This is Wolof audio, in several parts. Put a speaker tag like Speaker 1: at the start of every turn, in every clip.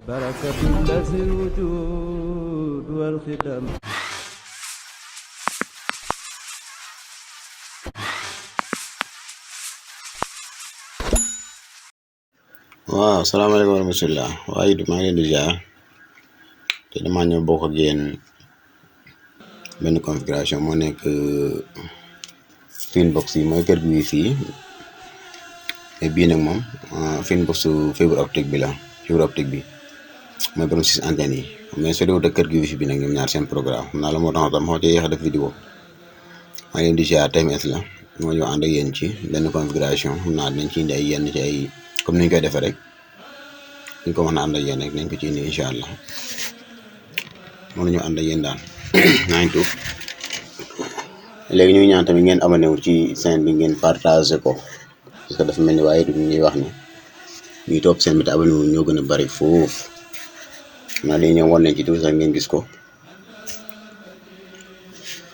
Speaker 1: بركة الذي الوجود والخدم.
Speaker 2: waaw salaamaaleykum wa rahmatulah waaye it maa ngi leen di jaar te damaa ñëw bokk ak yéen benn configuration moo nekk Finbox yi mooy kër gi wifi mais bii nag moom Finbox fibre optique bi la fibre optique bi mooy borom 6 antennes yi mais soo dee kër gi wifi bi nag ñoom ñaar seen programme xam naa la moo tax tam xaw ci yéex a def vidéo maa ngi leen di jaar TMS la moo ñëw ànd ak yéen ci benn configuration xam naa dinañ ci indi ay yenn ci ay comme niñ koy defee rek ñu ko mën a ànd ak yéen rek nañ ko ci indi incha allah mën nañu ànd ak yéen daal naa ngi tuub léegi ñu ngi ñaan tamit ngeen abonné wu ci chaîne bi ngeen partagé ko parce que dafa mel ni waaye du ñuy wax ne ñuy topp seen bi te abonné wu ñoo gën a bari foofu naa dañuy ñëw wan leen ci tuuti sax ngeen gis ko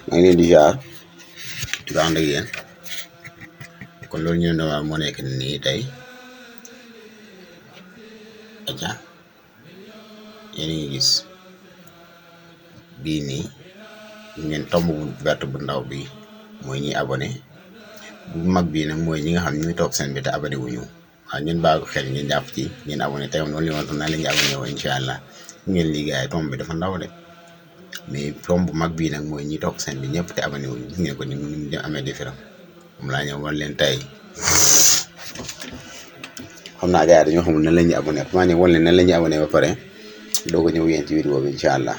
Speaker 2: maa ngi leen di jaar di ko ànd ak yéen kon loolu ñu ne moo nekk nii tey aja yéen a ngi gis bii nii ngeen tomb bu vert bu ndaw bi mooy ñi abonné bu mag bii nag mooy ñi nga xam ñu ngi toog seen bi te abonné wuñu waaw ngeen baagu xel ngeen jàpp ci ngeen abonné tey noonu li ma xam naa la ñu abonné woo incha allah ngeen liggéey tomb bi dafa ndaw de mais tomb bu mag bii nag mooy ñi toog seen bi ñëpp te abonné wuñu gis ngeen ko ni mu amee différent moom laa ñëw wan leen tey xam naa gars yi dañoo xamul nan la ñuy abonné maa ngi wan leen nan la ñuy abonné ba pare doo ko ñëw yéen ci vidéo bi incha allah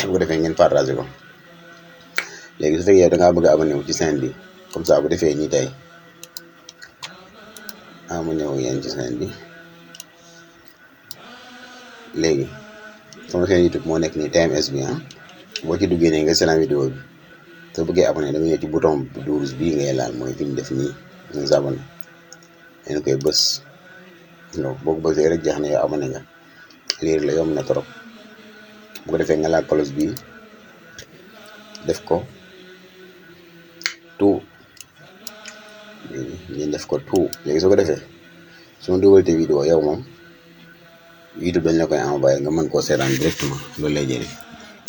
Speaker 2: bu ko defee ngeen partagé ko léegi su fekkee yow da ngaa bëgg a abonné wu ci chaîne bi comme ça bu defee nii tey mu ñëw yéen ci chaîne bi léegi sama chaîne YouTube moo nekk nii TMS bi boo ci duggee ne nga seetaan vidéo bi soo bëggee abonné da nga ñëw ci bouton bu rouge bii ngay laal mooy fi ñu def nii nga abonné ngeen koy bës. non boo ko bësee rek jeex na yow abonné nga lii la yomb na trop bu ko defee nga laal cloche bi def ko tout ngeen def ko tout léegi soo ko defee su ma dugalatee vidéo yow moom YouTube dañ la koy envoyé nga mën koo seetaan directement loolu lay jëriñ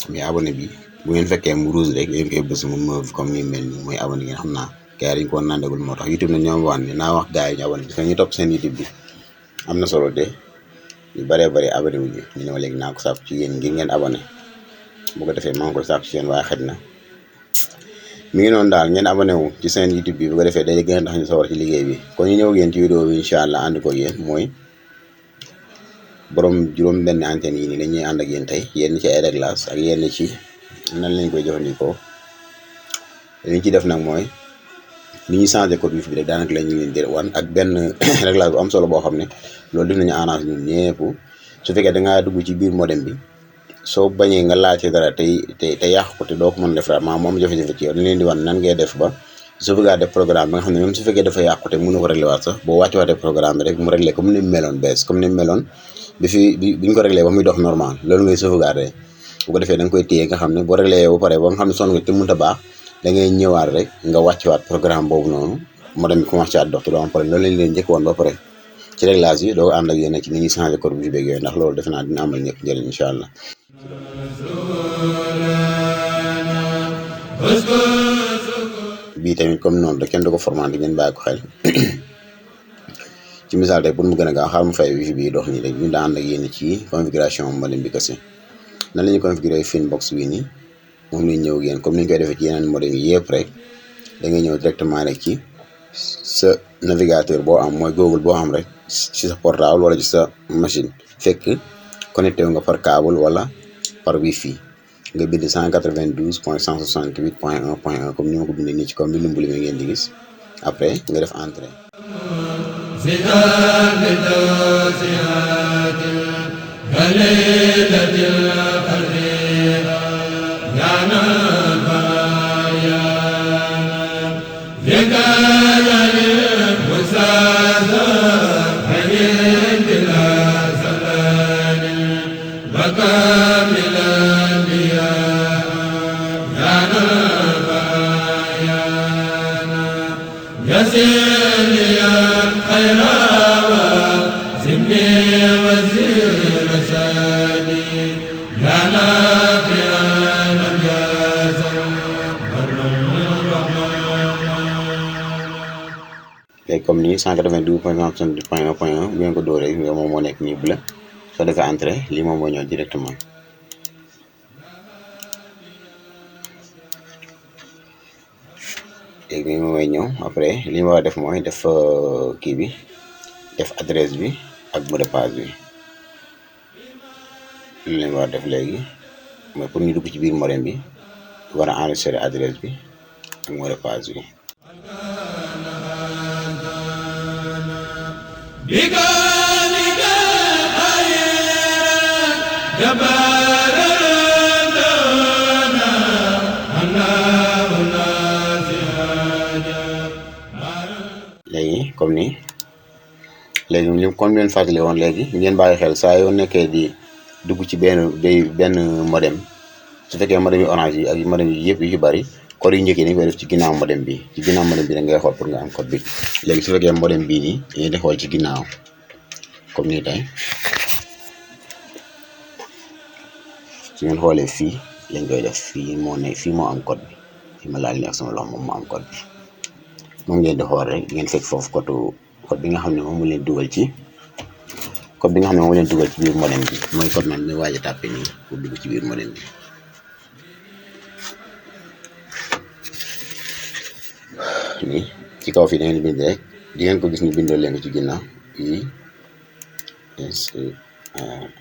Speaker 2: mais abonné bi bu ngeen fekkee mu rouge rek yéen koy bës mu mauve comme ni mel nii mooy abonné ngeen xam naa gars yi dañ ko nandagul moo tax YouTube nag ñoom wax ne naa wax gars yi ñu abonné parce que ñu topp seen YouTube bi am na solo de ñu bëree bëri abonné wu ñu ñëw léegi naa ko sàkku ci yéen ngir ngeen abonné bu ko defee maa ngi koy sàkku ci yéen waaye xëj na mi ngi noonu daal ngeen abonné wu ci seen YouTube bi bu ko defee day gën a tax ñu sawar ci liggéey bi kon ñu ñëw yéen ci vidéo bi incha allah ànd ko yéen mooy borom juróom benn antenne yi nii dañuy ànd ak yéen tey yenn ci ay réglage ak yenn ci nan lañ koy jëfandikoo li ñu ci def nag mooy ni ñuy changé code wifi bi rek daanaka la ñu leen di wan ak benn réglage bu am solo boo xam ne loolu def nañu arrange ñun ñëpp su fekkee da ngaa dugg ci biir modem bi soo bañee nga laal ci dara te yàq ko te doo ko mën def dara moom jafe-jafe ci yow dañ leen di wan nan ngay def ba sauvegarder programme bi nga xam ne même su fekkee dafa yàqu te mënu ko réglé waat sax boo wàccewaatee programme bi rek mu réglé comme ni mu meloon bees comme ni mu meloon bi ñu ko réglé ba muy dox normal loolu ngay sauvegarder bu ko defee da nga koy téye nga xam ne boo réglé ba pare ba nga xam ne sonn nga te mënut a baax da ngay ñëwaat rek nga wàccewaat programme boobu noonu modem bi commencé at dox te doo am problème loolu lañ leen njëkk woon ba pare ci réglage yi doo ànd ak yéen ci ni ñuy changé code wifi beeg yooyu ndax loolu defe naa dina amal ñëpp njëriñ incha allah. bii tamit comme noonu rek kenn du ko formaté ngeen bàyyi ko xel ci misaal tey pour mu gën a gaaw xaar mu fay wifi bi dox nii rek ñu daa ànd ak yéen ci configuration modem bi kese nan la ñuy configuré Finbox bii nii moom lañ ñëw ak yéen comme ni ñu koy defee ci yeneen modem yi yëpp rek da ngay ñëw directement rek ci sa navigateur boo am mooy Google boo am rek ci sa portable wala ci sa machine fekk connecté wu nga par câble wala par wifi nga bind 192.168.1.1 comme ni ma ko bindee nii ci comme bi lumbu li ngeen di gis après nga def entrée.
Speaker 3: يسير خيرا وزمني وزير
Speaker 2: léegi comme nii 192.168.1.1 bu ngeen ko dóoree nga moom moo nekk nii bleu soo defee entrée lii moom moo ñëw directement léegi nii moom mooy ñëw après li ma war a def mooy def kii bi def adresse bi ak mot de passe bi li leen war a def léegi mooy pour ñu dugg ci biir modem bi war a enregistrer adresse bi ak mot de passe bi léegi comme nii léegi li comme leen fàttali woon léegi ngeen bàyyi xel saa yoo nekkee di dugg ci benn modem su fekkee modem yi orange yi ak modem yi yëpp yu ci bari code yu njëkk yi dañ koy def ci ginnaaw modem bi da ngay xool pour nga am code bi léegi su fekkee modem bii nii dañuy def xool ci ginnaaw comme nii tey su ngeen xoolee fii lañ koy def fii moo am code bi fii ma laal ni ak sama loxo moom moo am code bi moom ngeen di xool rek ngeen fekk foofu code bi nga xam ne moom mu leen dugal ci biir modem bi mooy code man mi waaj a tàppe nii pour dugg ci biir modem bi nii ci kaw fii da ngeen bind rek di ngeen ko gis ñu bindoo leen ko ci ginnaaw fii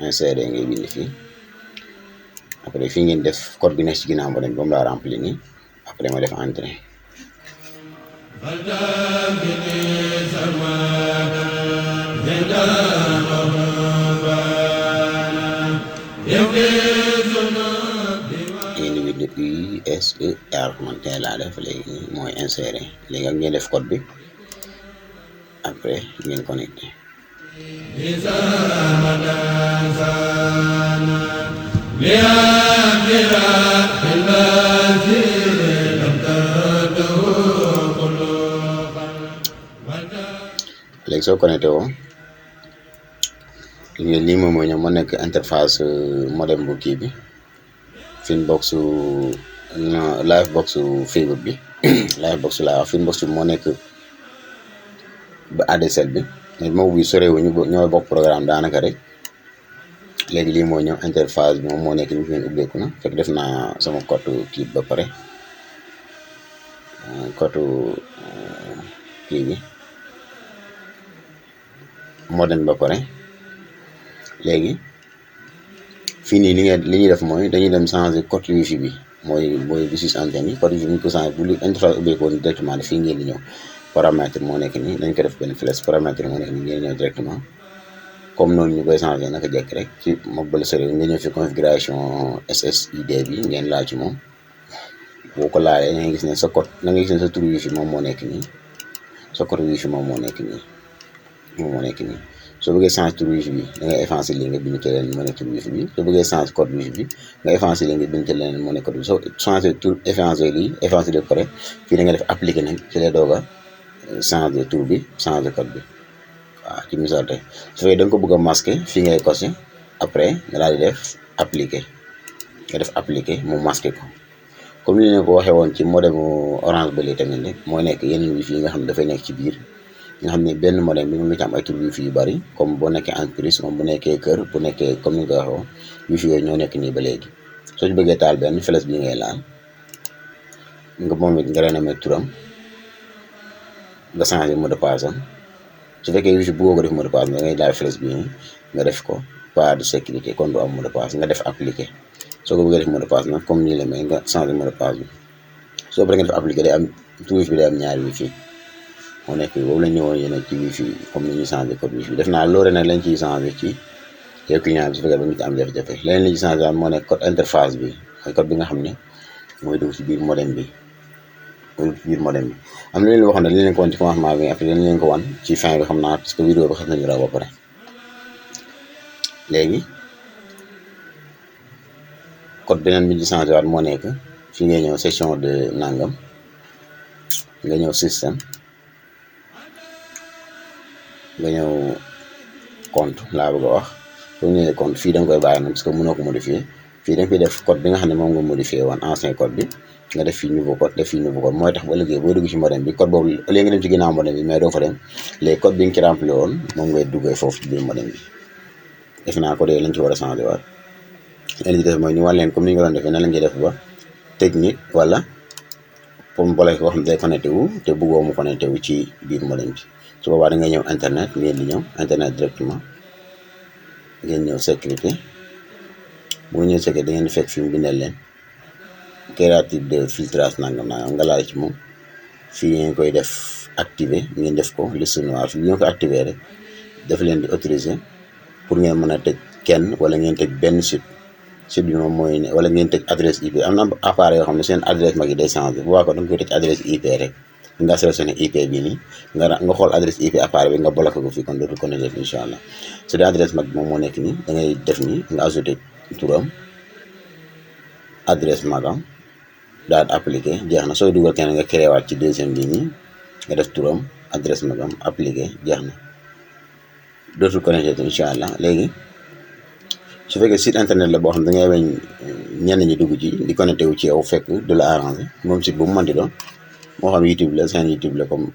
Speaker 2: inséré ngay bind fii après fii ngeen def code bi nekk ci ginnaaw modem bi moom laa rempli nii après ma def entrée USER man tey laa def léegi mooy insérer léegi ak ngeen def code bi après ngeen connecté léegi soo connecté woo lii moom mooy ñoom moo nekk interface modem bu kii bi Finbox Livebox fibre bi Livebox laa wax Finbox bi moo nekk ba ADSL bi mais moo bi sorewuñu ñoo bokk programme daanaka rek léegi lii moo ñëw interface bi moom moo nekk ni ngeen ubbeeku na fekk def naa sama code kii ba pare code kii bi modem ba pare léegi fii nii li ñuy def mooy dañuy dem changer code wifi bi mooy bu sis antenne yi code wifi bi ñu ko changer bu interface ubbeekoo directement fii ngeen di ñëw paramètre moo nekk nii dañ ko def benn flèche paramètre moo nekk nii ngeen ñëw directement comme noonu ñu koy changer naka jekk rek ci mobile serveur nga ñëw fi configuration SSID bi ngeen laal ci moom boo ko laalee da ngay gis ne sa code da ngay gis ne sa tur wifi moom moo nekk nii sa code wifi moom moo nekk nii soo bëggee changer tur wifi bi da ngay effacer lii nga bind ci leneen moo nekk tur wifi bi soo bëggee changer code wifi bi nga effacer lii nga bind ci leneen moo nekk code bi soo changer tur effacer lii effacer de pare fii da nga def appliquer nag ci lay doog a changer tur bi changer code bi waaw ci misaal tey su fekkee da nga ko bëgg a masquer fii ngay cocher après nga daal di def appliquer mu masquer ko comme li ne ko waxee woon ci modemu orange ba lii tamit rek moo nekk yeneen wifi yi nga xam ne dafay nekk ci biir nga xam ne benn modem bi mu ngi ci am ay tur wifi yu bari comme bu nekkee entreprise comme bu nekkee kër bu nekkee comme ni nga ko waxee wifi yooyu ñoo nekk nii ba léegi soo ci bëggee taal benn flèche bi ngay laal nga moom it nga rename turam nga changé mot de passe am su fekkee wifi bëggoo ko def mot de passe da ngay daal flèche bi nga def ko pas de sécurité kon du am mot de passe nga def appliqué soo ko bëggee def mot de passe nag comme nii la may nga changé mot de passe bi soo paree nga def appliqué day am tur wifi bi day am ñaari wifi moo nekk boobu lañ ñëwoon yéen ci wifi comme ni ñuy changé code wifi def naa loolu nag lañ ciy changé ci yow client bi su fekkee ba nit am jafe-jafe leneen li ci changé waat moo nekk code interface bi mooy code bi nga xam ne mooy dugg ci biir modem bi am na leen waxoon ne li leen ko wan ci commencement bi après dañ leen ko wan ci fin bi xam naa parce que vidéo bi xam nañu raw ba pare léegi code beneen bi ci changé waat moo nekk fii ngay ñëw section de nangam nga ñëw système nga ñëw compte laa bëgg a wax soo ñëwee compte fii da nga koy bàyyi noonu parce que mënoo ko modifier fii da nga koy def code bi nga xam ne moom nga modifié woon ancien code bi nga def fii nouveau code def fii nouveau code mooy tax ba liggéey boo dugg ci modem bi code boobu léegi nga dem ci ginnaaw modem bi mais doo fa dem léegi code bi nga ci rempli woon moom ngay duggee foofu ci biir modem bi def naa code yooyu lañ ci war a changé waat li ci def mooy ñu wan leen comme ni nga doon defee nan lañ ciy def ba technique wala comme boole koo xam ne day connecté wu te bëggoo mu connecté wu ci biir modem bi su boobaa da ngay ñëw internet ngeen di ñëw internet directement ngeen ñëw sécurité bu ñëw sécurité da ngeen di fekk fi mu bindal leen créative de filtrage nangam nga laal ci moom fii ngeen koy def activer ngeen def ko liste noire fii ngeen ko activer rek daf leen di autoriser pour ngeen mën a tëj kenn wala ngeen tëj benn site bi moom mooy ne wala ngeen tëj adresse IP am na appareil yoo xam ne seen adresse mag yi day changé bu baax ko da nga koy tëj adresse IP rek nga sélectionné IP bi nii nga xool adresse IP appareil bi nga bloqué ko fii kon dootul connecté incha allah su dee adresse mag moom moo nekk nii da ngay def nii nga ajouté turam adresse magam daal di appliqué jeex na sooy dugal kenn nga créé waat ci deuxième bi nii nga def turam adresse magam appliqué jeex na dootul connecté incha allah léegi. su fekkee site internet la boo xam da ngay weñ ñenn ñi dugg ci di connecté wu ci yow fekk du la arrangé moom site bu mu mënti doon moo xam YouTube la seen YouTube la comme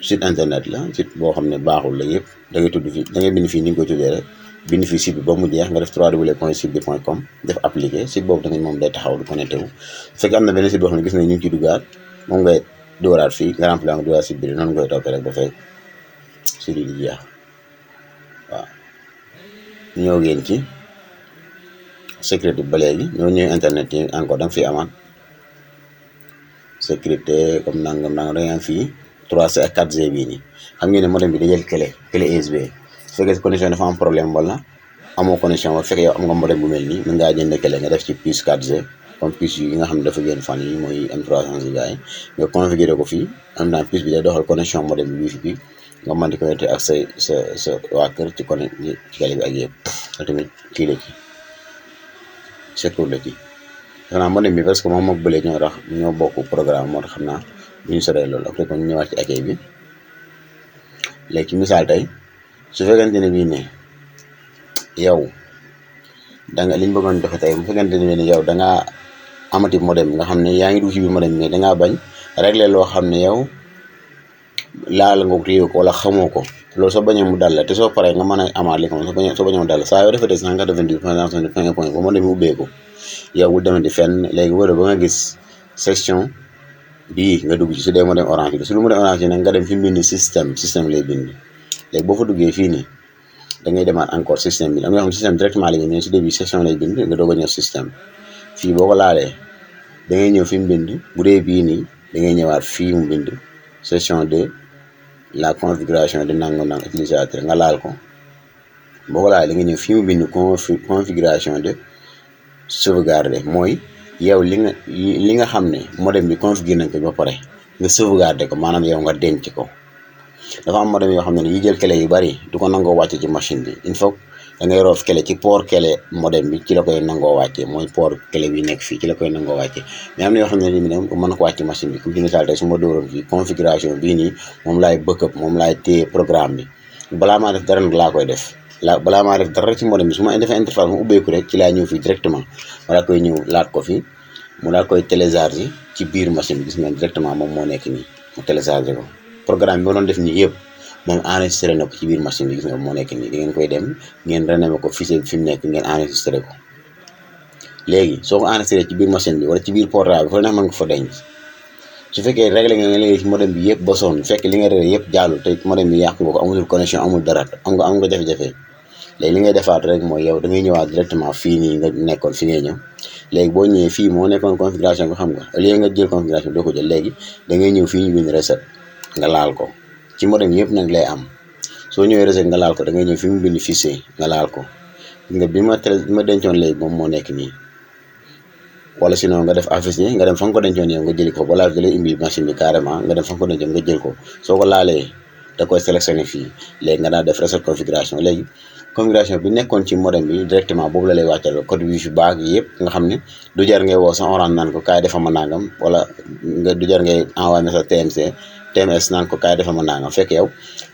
Speaker 2: site internet la site boo xam ne baaxul la yëpp da ngay tudd fii da ngay bind fii ni nga koy tuddee rek bind fii site bi ba mu jeex nga def www.sitebi.com def appliqué site boobu tamit moom day taxaw du connecté wu fekk am na benn site boo xam ne gis nañ ñu ngi ciy duggaat moom ngay dóoraat fii nga remplir nga dóoraat site bi noonu ngay toppee rek ba fekk site yi di jeex waaw ñëw ngeen ci sécurité ba léegi ñoo ñëw internet yi encore da nga fi amaat sécurité comme nangam da ngay am fii 3C ak 4G bii nii xam ngeen ne modem bi da jël clé USB su fekkee connexion dafa am problème wala amoo connexion wala fekkee yow am nga modem bu mel nii mën ngaa jënd clé nga def ci puce 4G comme puce yi nga xam ne dafa génn fan yi mooy M300 Giga yi nga configuré ko fii en même temps puce bi day doxal connexion modem bi wifi bi nga mën di connecté ak sa waa kër ci clé bi ak yëpp te tamit kii la ci secours la ci xanaa modem bi parce que moom mook bële ñoo tax ñoo bokk programme moo tax xam naa bu ñu soree loolu après kon ñëwaat ci accueil bi léegi ci misaal tey su fekkente ne bii ne yow da nga li ñu bëggoon joxe tey bu fekkente ne bii ne yow da ngaa amati modem nga xam ne yaa ngi dugg ci biir modem mais da ngaa bañ régler loo xam ne yow laal nga ko téye ko wala xamoo ko loolu soo bañee mu dal la te soo paree nga mën a amaat li ko soo bañee mu dal la saa yoo defee 190 point ba moo demee ubbeeku yow bul demee di fenn léegi wala ba nga gis section bii nga dugg ci su dee moo dem orange bi su lu mu dem orange bi nag nga dem fi mu bind système lay bind léegi boo fa duggee fii nii da ngay demaat encore système bi am nga xam système directement la mais su dee bi section lay bind nga doog a ñëw système fii boo ko laalee da ngay ñëw fi mu bind bu dee bii nii da ngay ñëwaat fii mu bind section 2 la configuration de nangam utilisateur nga laal ko boo ko laalee da nga ñëw fii mu bind configuration de sauvegarder mooy yow li nga xam ne modem bi configuré nañ ko ba pare nga sauvegarder ko maanaam yow nga denc ko dafa am modem yoo xam ne yi jël clé yu bari du ko nangoo wàcce ci machine bi il faut da ngay roof clé ci port clé modem bi ci la koy nangoo wàcce mooy port clé bi nekk fii ci la koy nangoo wàcce mais am na yoo xam ne ni ne mën ko wàcc machine bi comme ci misaal tey su ma dóoroon fii configuration bii nii moom laay bëkkëb moom laay téye programme bi balaa maa def dara nag laa koy def balaa maa def dara ci modem bi su ma defee interface mu ubbeeku rek ci laa ñëw fii directement ma daa koy ñëw laat ko fii mu daal koy télécharger ci biir machine bi gis ngeen directement moom moo nekk nii mu télécharger ko programme bi ma doon def nii yëpp moom enregistré na ko ci biir machine bi gis nga moo nekk nii da ngeen koy dem ngeen rename ko fichier bi fi mu nekk ngeen enregistré ko léegi soo ko enregistré ci biir machine bi wala ci biir portable bi fa neex mën nga fa denc su fekkee réglé nga léegi ci modem bi yëpp ba sonn fekk li nga réglé yëpp jàllul te modem bi yàqu nga ko amul connexion amul dara am nga jafe-jafe léegi li ngay defaat rek mooy yow da ngay ñëwaat directement fii nii nga nekkoon fi ngay ñëw léegi boo ñëwee fii moo nekkoon configuration bi xam nga au lieu nga jël configuration bi doo ko jël léegi da ngay ñëw fii ñu bind reset nga laal ko ci modem yëpp nag lay am soo ñëwee reset nga laal ko da ngay ñëw fi mu bind fichier nga laal ko nga bi ma dencoon léegi moom moo nekk nii wala sinon nga def affiché nga dem fa nga ko dencoon yow nga jëli ko balaa da lay indi machine bi carrément nga dem fa nga ko dencoon nga jël ko soo ko laalee da koy sélectionné fii léegi nga daal def reset configuration léegi configuration bi nekkoon ci modem bi directement boobu la lay wàccal code wifi baag yëpp nga xam ne du jar ngay woo sa orange naan ko kaay defa ma nangam wala nga du jar ngay envoyé message TMS naan ko kaay defa ma nangam fekk yow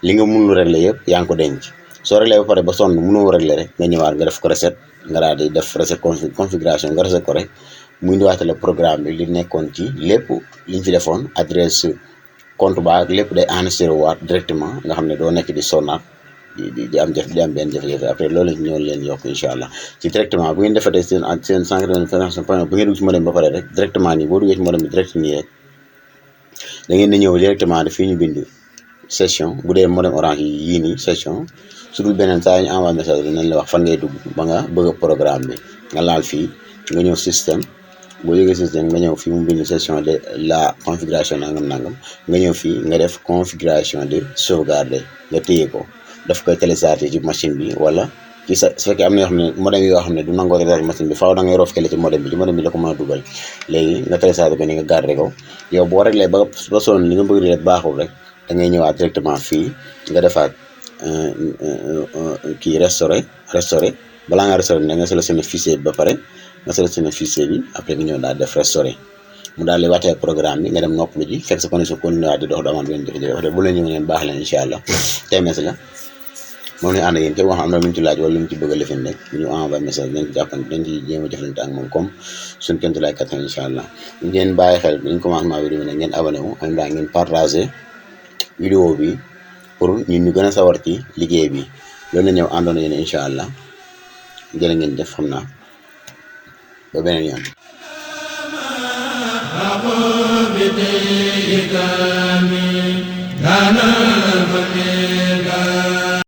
Speaker 2: li nga mënul régler yëpp yaa ngi ko denc soo réglé ba pare ba sonn mënoo régler rek nga ñëwaat nga def ko reset nga daal di def reset configuration nga reset ko rek mu indiwaat la programme bi li nekkoon ci lépp liñ fi defoon adresse compte ba ak lépp day enregistré waat directement nga xam ne doo nekk di sonnaat di am benn jafe-jafe après loolu lañ ñëw leen yokk incha allah ci directement bu ngeen defatee seen 190 point bu ngeen dugg ci modem ba pare rek directement nii boo duggee ci modem bi direct nii rek da ngeen di ñëw directement def fii ñu bind session bu dee modem orange yii nii session su dul beneen saa ñu envoyé message bi nañ la wax fan ngay dugg ba nga bëgg programme bi nga laal fii nga ñëw système boo jógee système nga ñëw fii mu bind session de la configuration nangam nga ñëw fii nga def configuration de sauvegarde nga téye ko daf koy télécharger ci machine bi wala ci su fekkee am na yoo xam ne modem yoo xam ne du nangoo télécharger machine bi faaw da ngay roof kele ci modem bi la ko mën a dugal léegi nga télécharger ko ni nga garder ko yow boo réglé ba sonn li nga bëgg di def baaxul rek da ngay ñëwaat directement fii nga defaat kii restauré balaa nga restauré da nga sélectionné fichier bi ba pare nga sélectionné fichier bi après nga ñëw daal def restauré mu daal di wàccee programme bi nga dem noppalu ji fekk sa connexion continué waat di dox du amaat benn jafe-jafe wax dëgg bu la ñëw ngeen baax leen incha allah TMS la moom lañu ànd ak yéen képp wax am na lu mu ci laaj wala lu mu ci bëgg a lifin rek ñu envoyé message dañ ci jàppante dañ ci jéem a jëflante ak moom comme suñ kentu laay kattan incha allah ngeen bàyyi xel dañ commencement vidéo bi nag ngeen abonné wu am daa ngeen partagé vidéo bi pour ñun ñu gën a sawar ci liggéey bi loolu la ñëw àndoon yéen incha allah jërë ngeen def xam naa ba beneen yoon
Speaker 3: بديك من كان الفقير